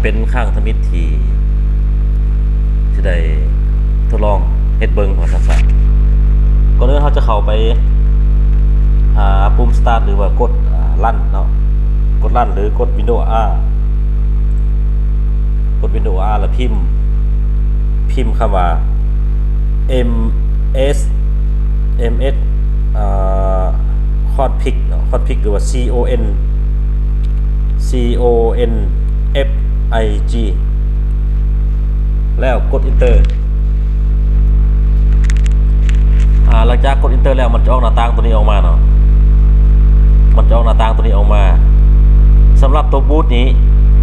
ເປັນຄັ້ງທຳອິດທີ່ ທີ່ໄດ້ທົດລອງເຮັດເບິ່ງວ່າຊັ້ນຊະ. ກ່ອນອື່ນເຮົາຈະເຂົ້າໄປຫາປຸ່ມ Start ຫຼືວ່າກົດ ອ່າ Run ເນາະ, ກົດ Run ຫຼືກົດ Windows R, ກົດ Windows R ແລ້ວພິມ ພິມຄຳວ່າ M S M S ອ່າ config ເນາະ, config ຫຼືວ່າ C O N C O N F I G ແລ້ວກົດ Enter. ອ່າ ຫຼັງຈາກກົດ Enter ແລ້ວ ມັນຈະອອກໜ້າຕ່າງຕົວນີ້ອອກມາເນາະ, ມັນຈະອອກໜ້າຕ່າງຕົວນີ້ອອກມາ. ສຳລັບຕົວບູດນີ້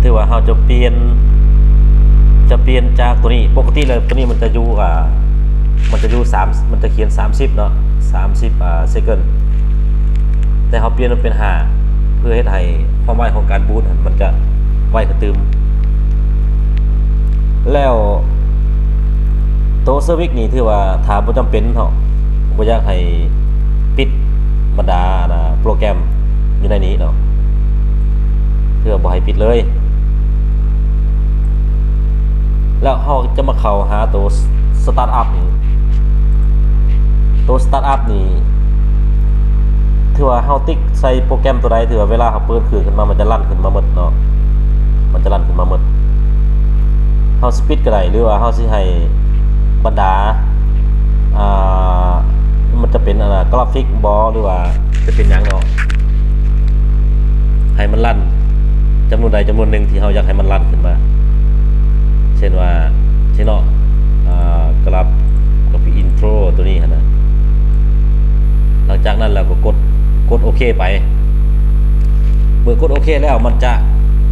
ຖືວ່າເຮົາຈະປ່ຽນ ຈະປ່ຽນຈາກຕົວນີ້, ປົກກະຕິແລ້ວຕົວນີ້ມັນຈະຢູ່ ອ່າ ມັນຈະຢູ່ສາມ ມັນຈະຂຽນສາມສິບເນາະ, ສາມສິບ ອ່າ second, ແຕ່ເຮົາປ່ຽນມັນເປັນຫ້າ ເພື່ອເຮັດໃຫ້ຄວາມໄວຂອງການບູດຫັ້ນມັນຈະໄວຂຶ້ນຕື່ມ. ແລ້ວໂຕ Service ນີ້ຖືວ່າຖ້າບໍ່ຈຳເປັນເນາະ, ບໍ່ຢາກໃຫ້ປິດບັນດາ ອັນນ່າ ໂປຣແກຣມຢູ່ໃນນີ້ເນາະ, ຖືວ່າບໍ່ໃຫ້ປິດເລີຍ. ແລ້ວເຮົາຈະມາເຂົ້າຫາໂຕ Startup ນີ້ ໂຕ Startup ນີ້ ຖືວ່າເຮົາຕິກໃສ່ໂປຣແກຣມຕົວໃດ ຖືວ່າເວລາເຮົາເປີດຄືນຂຶ້ນມາ ມັນຈະລັນຂຶ້ນມາໝົດເນາະ, ມັນຈະລັນຂຶ້ນມາໝົດ. ເຮົາຊິປິດກໍໄດ້ ຫຼືວ່າເຮົາຊິໃຫ້ບັນດາ ອ່າ ມັນຈະເປັນ ອັນນ່າ ກຣາຟິກບໍ ຫຼືວ່າຈະເປັນຫຍັງເນາະ ໃຫ້ມັນລັນຈຳນວນໃດຈຳນວນໜຶ່ງທີ່ເຮົາຢາກໃຫ້ມັນລັນຂຶ້ນມາ. ເຊັ່ນວ່າ ຊີ້ເນາະ ອ່າ ກຣາບ Copy Intro ຕົວນີ້ຫັ້ນນະ. ຫຼັງຈາກນັ້ນແລ້ວກໍກົດ ກົດໂອເຄໄປ. ເມື່ອກົດໂອເຄແລ້ວ ມັນຈະ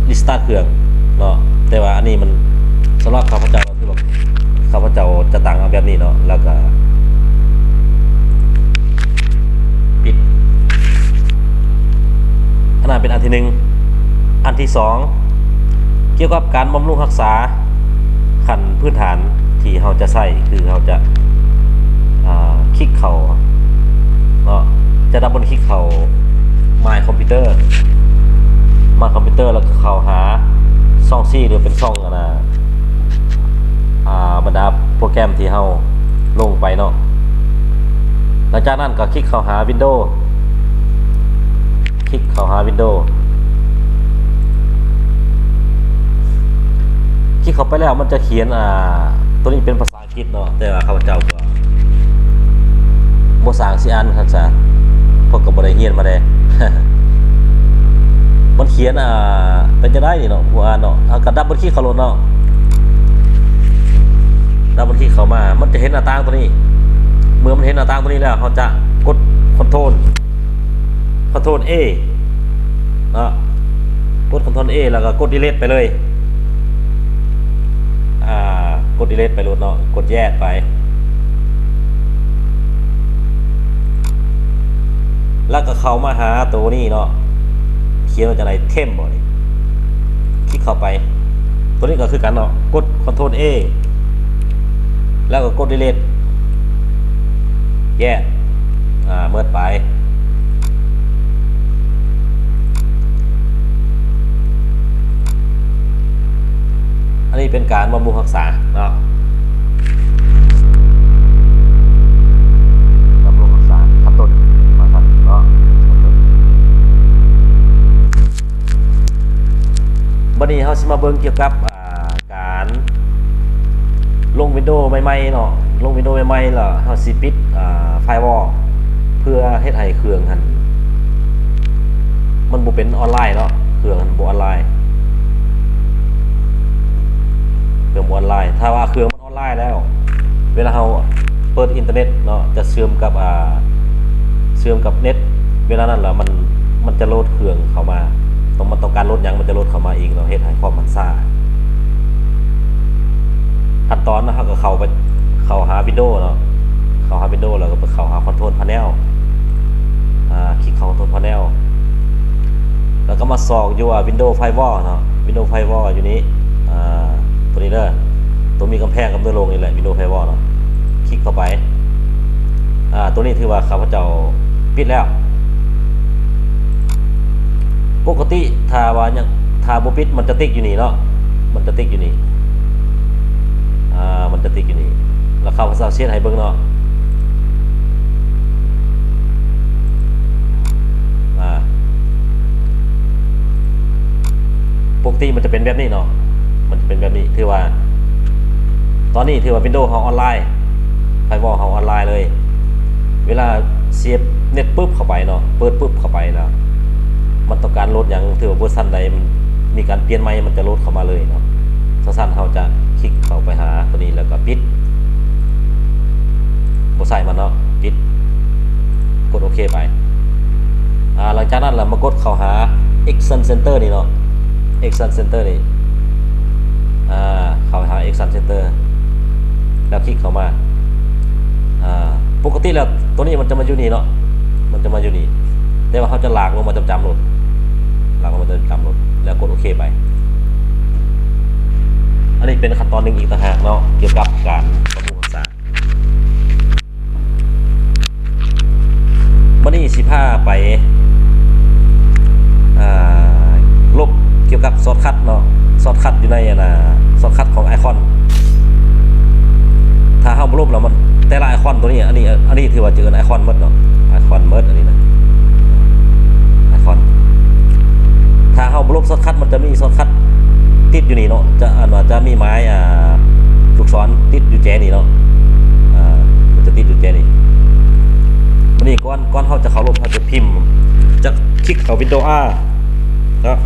restart ເຄື່ອງເນາະ, ແຕ່ວ່າອັນນີ້ມັນ ສຳລັບຂ້າພະເຈົ້າ ຄືວ່າຂ້າພະເຈົ້າຈະຕັ້ງເອົາແບບນີ້ເນາະ ແລ້ວກໍປິດ. ອັນນັ້ນເປັນອັນທີໜຶ່ງ. ອັນທີສອງ ກ່ຽວກັບການບຳລຸງຮັກສາ ຂັ້ນພື້ນຖານທີ່ເຮົາຈະໃຊ້ ຄືເຮົາຈະ ອ່າ ຄລິກເຂົ້າເນາະ, ຈະດັບເບິນຄລິກເຂົ້າ My Computer, My Computer ແລ້ວກໍເຂົ້າຫາ ຊ່ອງ C ຫຼືເປັນຊ່ອງ ອັນນ່າ ອ່າ ບັນດາໂປຣແກຣມທີ່ເຮົາລົງໄປເນາະ. ຫຼັງຈາກນັ້ນກໍຄລິກເຂົ້າຫາ Windows, ຄລິກເຂົ້າຫາ Windows. ຄລິກເຂົ້າໄປແລ້ວມັນຈະຂຽນ ອ່າ ຕົວນີ້ເປັນພາສາອັງກິດເນາະ, ແຕ່ວ່າຂ້າພະເຈົ້າກໍບໍ່ຊ່າງຊິອ່ານຄັກຊະ ເພາະກໍບໍ່ໄດ້ຮຽນມາແດ່. ມັນຂຽນ ອ່າ ເປັນຈັ່ງໃດນີ້ເນາະ ຜູ້ອ່ານເນາະ. ເຮົາກໍດັບເບິນຄລິກເຂົ້າໂລດເນາະ, ດັບເບິນຄລິກເຂົ້າມາ ມັນຈະເຫັນໜ້າຕ່າງຕົວນີ້. ເມື່ອມັນເຫັນໜ້າຕ່າງຕົວນີ້ແລ້ວ ເຮົາຈະກົດ Control Control A ເນາະ, ກົດ Control A ແລ້ວກໍກົດ Delete ໄປເລີຍ. ອ່າ ກົດ Delete ໄປໂລດເນາະ, ກົດ Yes ໄປ. ແລ້ວກໍເຂົ້າມາຫາໂຕນີ້ເນາະ, ຂຽນວ່າຈັ່ງໃດ Temp ບໍນີ້, ຄລິກເຂົ້າໄປ. ໂຕນີ້ກໍຄືກັນເນາະ, ກົດ Control A ແລ້ວກໍກົດ Delete. Yes ອ່າ ເມີດໄປ. ອັນນີ້ເປັນການບຳລຸງຮັກສາເນາະ, ບຳລຸງຮັກສາຂັ້ນຕົ້ນວ່າຊັ້ນເນາະ, ຂັ້ນຕົ້ນ. ບັດນີ້ເຮົາຊິມາເບິ່ງກ່ຽວກັບ ອ່າ ການລົງ Windows ໃໝ່ໆເນາະ, ລົງ Windows ໃໝ່ໆ ແລ້ວເຮົາຊິປິດ ອ່າ Firewall ເພື່ອເຮັດໃຫ້ເຄື່ອງຫັ້ນມັນບໍ່ເປັນອອນລາຍເນາະ, ເຄື່ອງຫັ້ນບໍ່ອອນລາຍ, ເຄື່ອງບໍ່ອອນລາຍ. ຖ້າວ່າເຄື່ອງມັນອອນລາຍແລ້ວ ເວລາເຮົາເປີດອິນເຕີເນັດເນາະ ຈະເຊື່ອມກັບ ອ່າ ເຊື່ອມກັບເນັດ, ເວລານັ້ນລະມັນ ມັນຈະໂຫຼດເຄື່ອງເຂົ້າມາ, ຕ້ອງ ມັນຕ້ອງການໂຫຼດຫຍັງ ມັນຈະໂຫຼດເຂົ້າມາເອງເນາະ, ເຮັດໃຫ້ຄອມມັນຊ້າ. ຂັ້ນຕອນນະ ເຮົາກໍເຂົ້າໄປ ເຂົ້າຫາ Windows ເນາະ, ເຂົ້າຫາ Windows ແລ້ວກໍໄປເຂົ້າຫາ Control Panel, ອ່າ ຄລິກເຂົ້າ Control Panel ແລ້ວກໍມາຊອກຢູ່ ອ່າ Windows Firewall ເນາະ, Windows Firewall ຢູ່ນີ້ ອ່າ ຕົວນີ້ເດີ, ຕົວມີກຳແພງກັບເນື້ອໂລງນີ້ແຫຼະ Windows Firewall ເນາະ, ຄລິກເຂົ້າໄປ. ອ່າ ຕົວນີ້ຖືວ່າຂ້າພະເຈົ້າປິດແລ້ວ. ປົກກະຕິຖ້າວ່າຍັງ ຖ້າບໍ່ປິດ ມັນຈະຕິກຢູ່ນີ້ເນາະ, ມັນຈະຕິກຢູ່ນີ້ ອາ ມັນຈະຕິກຢູ່ນີ້ ແລ້ວຂ້າພະເຈົ້າເຊັດໃຫ້ເບິ່ງເນາະ ອາ ປົກກະຕິມັນຈະເປັນແບບນີ້ເນາະ ມັນຈະເປັນແບບນີ້ ຖືວ່າ ຕອນນີ້ຖືວ່າວິນໂດເຮົາອອນລາຍ ໄຟວໍເຮົາອອນລາຍເລີຍ ເວລາສຽບເນັດປຶບເຂົ້າໄປເນາະ ເປີດປຶບເຂົ້າໄປແລ້ວ ມັນຕ້ອງການໂຫຼດຫຍັງ ຖືວ່າເວີຊັນໃດ ມັນມີການປ່ຽນໃໝ່ ມັນຈະໂຫຼດເຂົ້າມາເລີຍເນາະ ສະນັ້ນເຮົາຈະຄລິກເຂົ້າໄປຫາໂຕນີ້ ແລ້ວກໍປິດ ບໍ່ໃຊ້ມັນເນາະ ປິດ ກົດໂອເຄໄປ ອາ ຫຼັງຈາກນັ້ນລະມາກົດເຂົ້າຫາ Action Center ນີ້ເນາະ Action Center ນີ້ ອາ ເຂົ້າຫາ Action Center ແລ້ວຄລິກເຂົ້າມາ ອາ ປົກກະຕິແລ້ວໂຕນີ້ມັນຈະມາຢູ່ນີ້ເນາະ ມັນຈະມາຢູ່ນີ້ ແຕ່ວ່າເຮົາຈະລາກລົງມາຈຳໆໂລດ ລາກລົງມາຈຳໆໂລດ ແລ້ວກົດໂອເຄໄປ ອັນນີ້ເປັນຂັ້ນຕອນໜຶ່ງອີກຕ່າງຫາກເນາະ ກ່ຽວກັບການບຳລຸງຮັກສາ. ມື້ນີ້ຊິພາໄປ ອ່າ ລົບກ່ຽວກັບຊອດຄັດເນາະ ຊອດຄັດຢູ່ໃນອັນນ່າ ຊອດຄັດຂອງໄອຄອນ ຖ້າເຮົາບໍ່ລົບແລ້ວມັນ ແຕ່ລະໄອຄອນໂຕນີ້ ອັນນີ້ ອັນນີ້ຖືວ່າຈະເອີ້ນໄອຄອນໝົດເນາະ ໄອຄອນໝົດອັນນີ້ນະ ໄອຄອນ ຖ້າເຮົາບໍ່ລົບຊອດຄັດ ມັນຈະມີຊອດຄັດຕິດຢູ່ນີ້ເນາະ ຈະ ອັນວ່າຈະມີໝາຍ ອ່າ ລູກສອນຕິດຢູ່ແຈນີ້ເນາະ ອ່າ ມັນຈະຕິດຢູ່ແຈນີ້ ບາດນີ້ກ່ອນ ກ່ອນເຮົາຈະເຂົ້າລົບ ເຮົາຈະພິມ ຈະຄລິກເຂົ້າ Windows R ເນາະ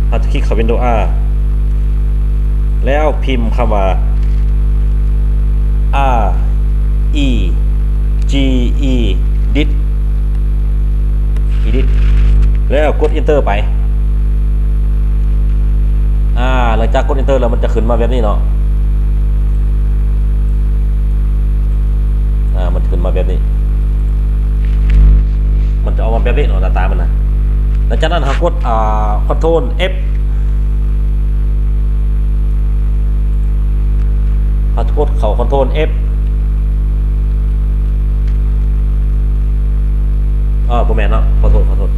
ເຮົາຈະຄລິກເຂົ້າ Windows R ແລ້ວພິມຄຳວ່າ R E G E edit edit ແລ້ວກົດ Enter ໄປ ອ່າ ຫຼັງຈາກກົດ Enter ແລ້ວມັນຈະຂຶ້ນມາແບບນີ້ເນາະ ອ່າ ມັນຈະຂຶ້ນມາແບບນີ້ ມັນຈະອອກມາແບບນີ້ເນາະ ໜ້າຕາມັນນະ ຫຼັງຈາກນັ້ນເຮົາກົດ ອ່າ Control F ເຮົາຈະກົດເຂົ້າ Control F ເອີ ບໍ່ແມ່ນເນາະ ຂໍໂທດ ຂໍໂທດ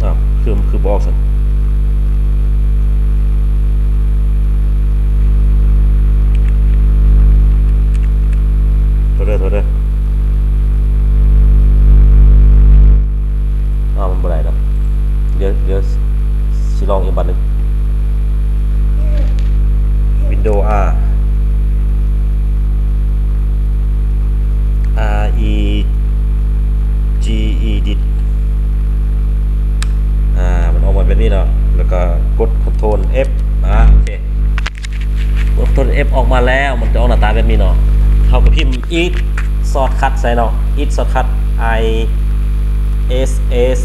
ອ້າວ ຄື ຄືບໍ່ອອກຊັ້ນ? ໂທດເດີ ໂທດເດີ ອ້າວ ມັນບໍ່ໄດ້ດອກ ດຽວ ດຽວຊິລອງອີກບັດໜຶ່ງ Windows R R E G edit ອ່າ ມັນອອກມາແບບນີ້ເນາະ ແລ້ວກໍກົດ Control F ອ່າ ໂອເຄ ກົດ Control F ອອກມາແລ້ວ ມັນຈະອອກໜ້າຕາແບບນີ້ເນາະ ເຮົາກໍພິມ Edit Shortcut ໃສ່ເນາະ Edit Shortcut I S S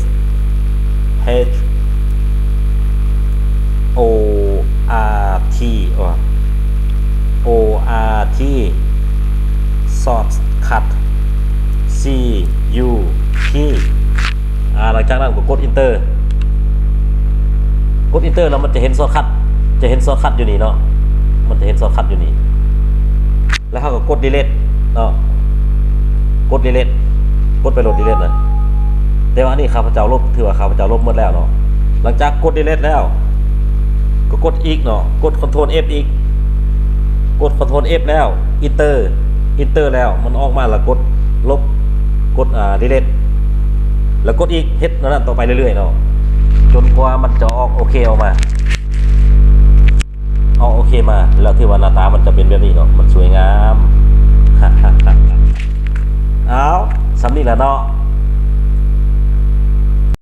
H O R T ໂອ O R T Shortcut C U T ອ່າ ຫຼັງຈາກນັ້ນກໍກົດ Enter ກົດ Enter ແລ້ວມັນຈະເຫັນ Shortcut ຈະເຫັນ Shortcut ຢູ່ນີ້ເນາະ ມັນຈະເຫັນ Shortcut ຢູ່ນີ້ ແລ້ວເຮົາກໍກົດ Delete ເນາະ ກົດ Delete ກົດໄປໂລດ Delete ນະ ແຕ່ວ່າອັນນີ້ຂ້າພະເຈົ້າລົບ ຖືວ່າຂ້າພະເຈົ້າລົບໝົດແລ້ວເນາະ ຫຼັງຈາກກົດ Delete ແລ້ວ ກໍກົດອີກເນາະ ກົດ Control F ອີກ ກົດ Control F ແລ້ວ Enter Enter ແລ້ວ ມັນອອກມາແລ້ວກົດລົບ ກົດ ອ່າ Delete ແລ້ວກົດອີກ ເຮັດແນວນັ້ນຕໍ່ໄປເລື້ອຍໆເນາະ ຈົນກວ່າມັນຈະອອກໂອເຄອອກມາ ອອກໂອເຄມາ ແລ້ວຖືວ່າໜ້າຕາມັນຈະເປັນແບບນີ້ເນາະ ມັນສວຍງາມ ເອົາ ສ່ຳນີ້ແຫຼະເນາະ.